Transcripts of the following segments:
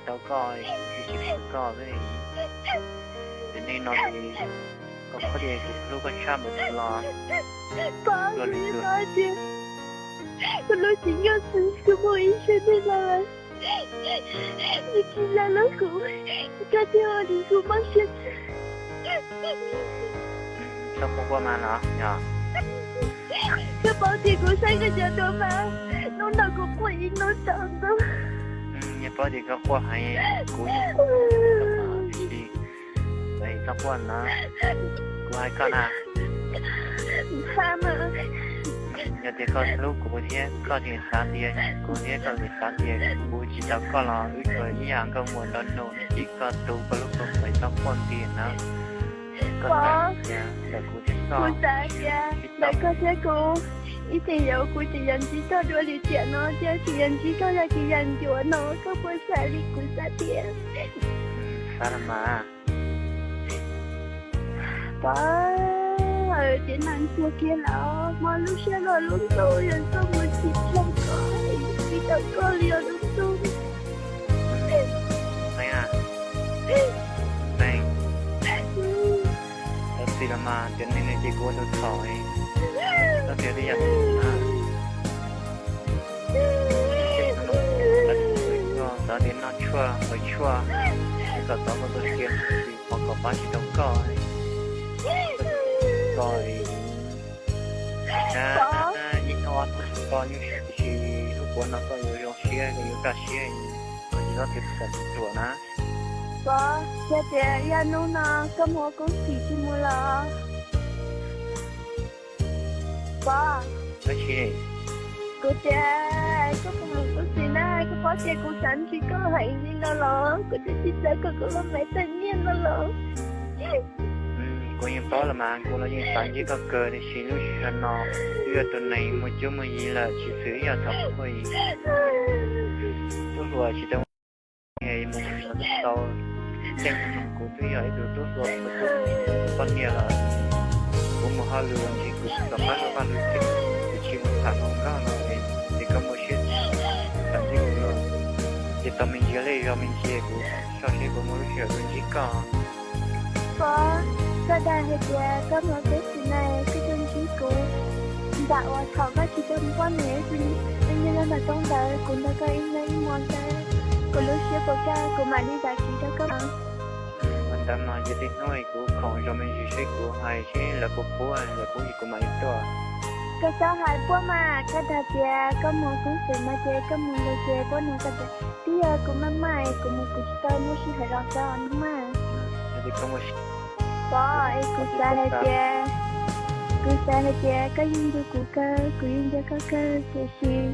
Tau koj, kuv tsis tsis koj, tiam neej no ces koj paub tias kuv hlub koj tshaj npaum li los. Pov, kuv yeej paub tias kuv hlub tsis nyuaj xwb, kuv mus ib sab neeg los lawm, nws tsis hlub kuv, koj thiaj ua rau kuv mob siab. Txhob quaj quaj mas los yog. Koj paub tias kuv saib koj cov duab mas, hnub no kuv quaj ib hnub tsaus ntuj. Yog paub tias koj quaj heev, kuv yeej quaj, tsis txhob quaj na. Kuv hais koj na, yog tias koj hlub kuv thiab koj tseem xav tias kuv thiab koj tseem xav tias kuv tsis tau koj los wb tsuas ib yam nkauj muam nraug nus, ib koj tu koj lub kua muag, txhob quaj nti na. Pov, kuv xav tias ntawm koj thiab kuv ib txhia yuav, kuv tseem yuav ntsib koj dua li tiam no thiab tseem yuav ntsib koj yam kev yam ncuav no, koj puas xav li kuv xav tias? Xav los mas. Pov, tsev neeg tuag kiag lawm, mob lub siab los lub ntuj, yog koj mus tsis tshua koj, tsis tau koj li os lub ntuj. Txhob txhij los mas, tiam neej no ces kuv ua tus txhaum, txhob tias li yam no. Xav tias noj tshuaj haus tshuaj, kom txov koj tus sia, qhov kom pab tsis tau koj. Koj ib hnub ob hnub koj yeej siv lub puav no koj yuav zoo siab, koj yuav kaj siab, koj tsis txhob tias xav ruam na. Pov, yog tias yog hnub no koj mus ua koob txim tsis mus los? Pov, kuv tias koj mus ua koob txim na, koj paub tias kuv xav ntsib koj heev li no los, kuv twb tsis xav kom koj los maiv tag nyiaj no los. Kuv yeej paub los mas, kuv los yeej xav ntsib koj kawg, tiam sis lub sij hawm no twb yog tus neeg muaj cuab muaj yig lawm, tsis xwm ib yam thaum ub li. Tub hluas tsis tau mus tau, tej no kuv twb yog ib tug tub hluas, kuv twb poj niam lawm. Kuv mus hauj lwm los ntshe kuv tsis txom qab rau vaj lwm tes, kuv tsis mus tham hluas nkauj no es, ces koj muaj siab txawv ntsib kuv los, ces tau me ntsis li zog me ntsis kuv tso siab kuv muaj lub sij hawm tuaj ntsib koj. Pov, koj dag hais tias koj mus ua koob txim na koj tuaj ntsib kuv, nram uas thaum koj tsis tau muaj poj niam, wb nyob nyob nram roob ntawd, kuv nrog koj ib leeg ib hmos ntawd, kuv lub siab puas kaj kuv mam li zam txim rau koj. Ua ntawd mas yog tej hnub kuv khoom zov me ntsis seb kuv hais seb lawv puas pub, lawv pub ces kuv mam li tuaj. Koj txhob hais puab mas, koj dag tias koj mus koob txim no ces koj mus lawm ces puab nug koj tias twb yog kuv maj maj es kuv mus kuv tsis tau muaj sij hawm los xwb os maj. Pov, es kuv xav hais tias, kuv xav hais tias koj yeej nco kuv kawg, kuv yeej nco koj kawg, tiam sis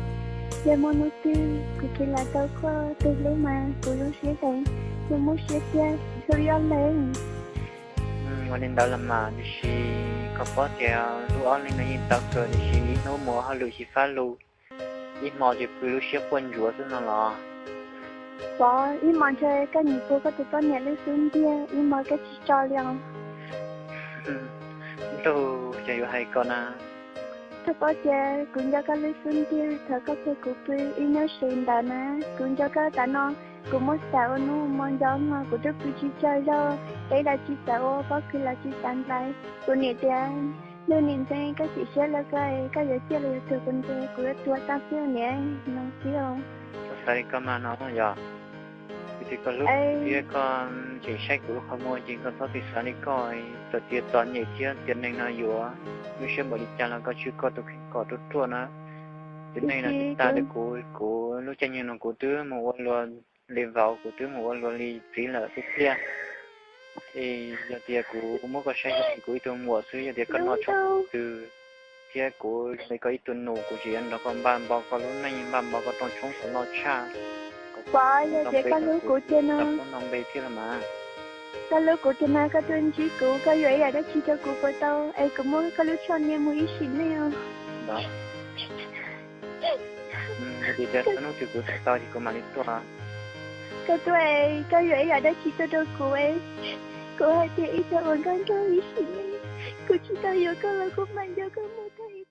yog muaj hnub twg kuv khiav lam tau koj tus hlub mas kuv zoo siab heev, kuv muaj siab tiag, hlub ib ob leeg. Ua li ntawd los mas, tiam sis koj paub tias hlub ob leeg no yeej tau kawg, tiam sis ib hnub mus ua hauj lwm xyiv fab lug, ib hmo ces pw lub siab quaj ntsuav xwb no los. Pov, ib hmo ntshe koj nyiam kuv koj tus poj niam lub xub ntiag, ib hmo koj tsis tso li os. Ntuj, cas yuav hais ko na. Koj paub tias kuv nco koj lub xub ntiag thaum koj pub kuv pw ib hnub si ntawd na. Kuv nco koj tas no, kuv muab xav ua hnub hmo nco no kuv twb pw tsis tsaug zog, teb los tsis xav ua, pob kws los tsis xav ntxais. Kuv niam tias, nug niam ntxeev koj chim siab lawm koj, koj yuav ciaj los yuav tuag kuv ntes, kuv yuav tuag tag xwb niam no xwb os. Xav li koj mas no yog, vim tias koj hlub thiab koj tseem saib kuv lub qhov muag ces koj txhob txwm xav li koj. Txawm tias txom nyem thiab tiam neej no yuav lub siab npaum li cas los koj tswj koj tus kheej kom ruaj ruaj na. Tiam neej no tag li kuv, kuv lub caij nyoog no kuv twb mus ua luag li vauv, kuv twb mus ua luag li txiv lawm xwb tiag. Es yog tias kuv muab koj saib zoo li kuv ib tug muam xwb, yog tias koj noj tshoob twg thiab kuv li koj ib tug nus, kuv tseem yuav nrog koj npaj npau koj lub neej, npaj npau koj rooj tshoob kom loj tshaj. Pov, yog tias koj hlub kuv tiag no, koj hlub kuv tiag no koj tuaj ntsib kuv, koj yuam ib yam dab tsi rau kuv puas tau es kuv muab koj lub choj niam mus ib sim neej os. Yog tias txog hnub twg kuv tuaj tau ces kuv mam li tuaj. Koj tuaj es koj yuam ib yam dab tsi tuaj rau kuv es kuv hais tias ib txhia ua nkauj nraug ib sim neej, kuv tsis tau yuav koj los kuv mam nco koj mus.